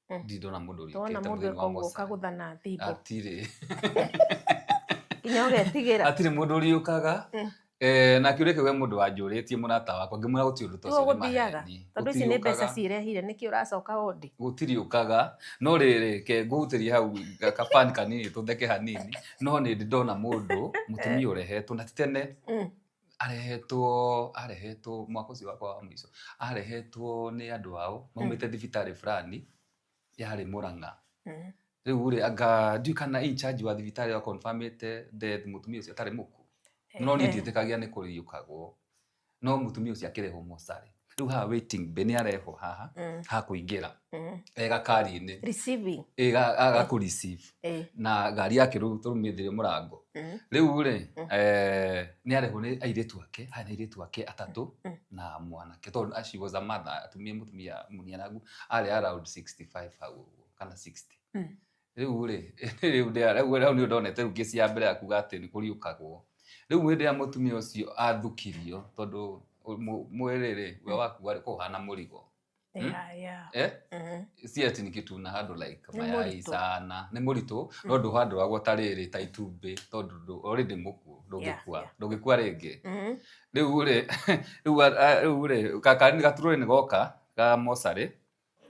Ndirĩ ndona mũndũ Tũwona ũriũkĩte mũndũ mũthĩinĩ wa ekũguo mocarĩ. kagũthana thimbo. Hatirĩ. Nginya ũgetigĩra. Hatirĩ mũndũ ũriũkaga. Eh, na kĩũria kĩu he mũndũ wanjũrĩtie mũrata wakwa ngĩmwĩra gũtirĩ ũndũ ta Tiguo ũcio nĩ gũthiaga. maheni. Tondũ ici nĩ mbeca Gũtiriũkaga. cirehire nĩkĩ ũracoka wondi? Gũtiriũkaga no rĩrĩ ke ngũhutĩrie hau kabani kanini tũtheke hanini no nĩ ndĩ ndona mũndũ mũtumia ũrehetwo na ti tene arehetwo mwaka ũcio wakwa wa mũico arehetwo nĩ andũ ao maumĩte thibitarĩ fulani yarĩ Murang'a. Rĩu rĩ anga ndiũĩ kana in charge wa thibitarĩ ĩyo confirmĩte death mũtumia ũcio atarĩ mũkuũ no niĩ ndiĩtĩkagia nĩ kũriũkagwo no mũtumia ũcio akĩrehwo mocarĩ. Rĩu haha waiting bay nĩ arehwo haha ha kũingĩra e gakari-inĩ. Receiving. Ĩ gakũ receive na ngari yake rĩu tũrũmĩthirie mũrango. Rĩu rĩ nĩ arehwo nĩ airĩtu ake harĩ na airĩtu ake atatũ na mwanake tondũ she was a mother atumia mũtumia mũniarangu arĩ around 65 hau ũguo kana 60. Rĩu rĩ rĩu rĩu nĩ ndonete rĩu kesi ya mbere ya kuga atĩ nĩ kũriũkagwo. Rĩu hĩndĩ ĩrĩa mũtumia ũcio athukirio tondũ mwĩrĩ rĩ we wakua rĩ ũhana mũrigo. Eh? Si ati ni kitu na handle like Nĩ mayai mũritũ. sana nĩ mũritũ no ndũhandũragwo ta rĩrĩ ta itumbĩ tondũ already mũkuũ ndũngĩkua ndũngĩkua rĩngĩ. Rĩu rĩ rĩu rĩ gakari gaturũrĩ nĩ goka ga mocarĩ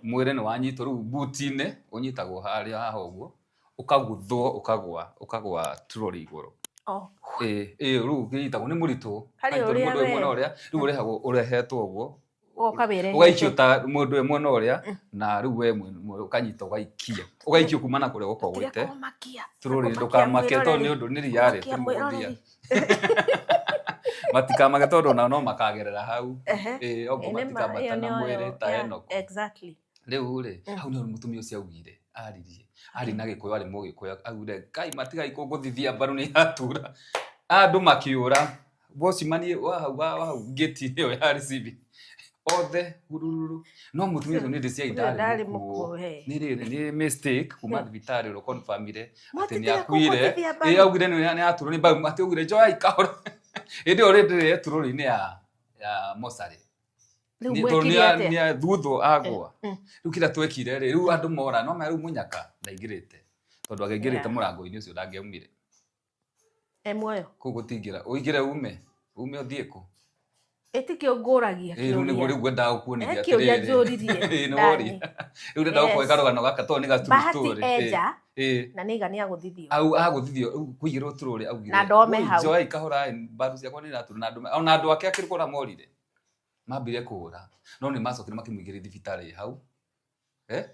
mwĩrĩ nĩ wanyitwo rĩu buti-inĩ ũnyitagwo harĩa haha ũguo ũkaguthwo ũkagwa ũkagwa turori igũrũ. Oh. Ĩ ĩ rĩu kĩnyitagwo nĩ mũritũ Harĩ kanyitwo nĩ ũrĩa mũndũ wĩ mwena we. ũrĩa rĩu ũrehagwo ũrehetwo ũguo Ũgoka wĩrehete. ũgaikio ta mũndũ wĩ mwena ũrĩa na rĩu we ũkanyita ũgaikia ũgaikio kuma na kũrĩa gũkorwo Tiga gwĩte kũmakia. turori Kũmakia ndũkamake tondũ nĩ mwĩroreri. ũndũ nĩ ria rĩ Kũmakia mwĩroreri. matikamake tondũ onao no makagerera hau. Ĩ oguo Ĩ, nĩ ma, ĩyo matikambata na nĩyo mwĩrĩ ta Enoku. Exactly. Rĩu rĩ hau nĩho mũtumia ũcio augire aririe arĩ na Gĩkũyũ arĩ Mũgĩkũyũ augire Ngai matigai kũngũthithia mbaru nĩ iratura andũ makĩũra watchman wa hau wa hau gate ĩyo ya receiving othe hurururu no mũtumia ũcio nĩ ndĩciai Ũcio ndarĩ ndarĩ mũkuũ mũkuũ, he. nĩ rĩrĩ nĩ mistake kuma thibitarĩ ũrĩa confirmire atĩ nĩ Mwatitige akuire kũngũthithia mbaru. Ĩ augire nĩ aturwo nĩ mbaru atĩ augire njoai kahora hĩndĩ ĩyo rĩndĩ ĩrĩ ya mocarĩ. Rĩu Nĩ- tondũ mwekire atĩa? nĩ thuthwo agwa Mm. rĩu kĩrĩa twekire rĩ rĩu andũ mora no maya rĩu mũnyaka ndaingĩrĩte tondũ angĩaingĩrĩte mũrango-inĩ ũcio ndangĩaumire. E muoyo. Kũu gũtingĩra ũingĩre ume ume ũthiĩ kũ? Ĩtikĩo ngũragia Ĩ rĩu nĩguo kĩũria. rĩu ngwendaga gũkuonithia He kĩũria atĩrĩrĩ. njũririe, Ĩ nĩ Dani. woria. Rĩu ndĩrenda gũkũhe karũgano gaka tondũ nĩ ga true Bahati story. Ĩ, enja ĩ. na nĩ iga nĩ agũthithio. Au agũthithio rĩu kũigĩrwo turũrĩ augire. Na ndome "Woi, hau." Njoai kahora ĩ, mbaru ciakwa nĩ iratura na andũ ona andũ ake akĩrĩ kũra morire. Mambire kũra no nĩ macokire makĩmũingĩria thibitarĩ hau. Eh?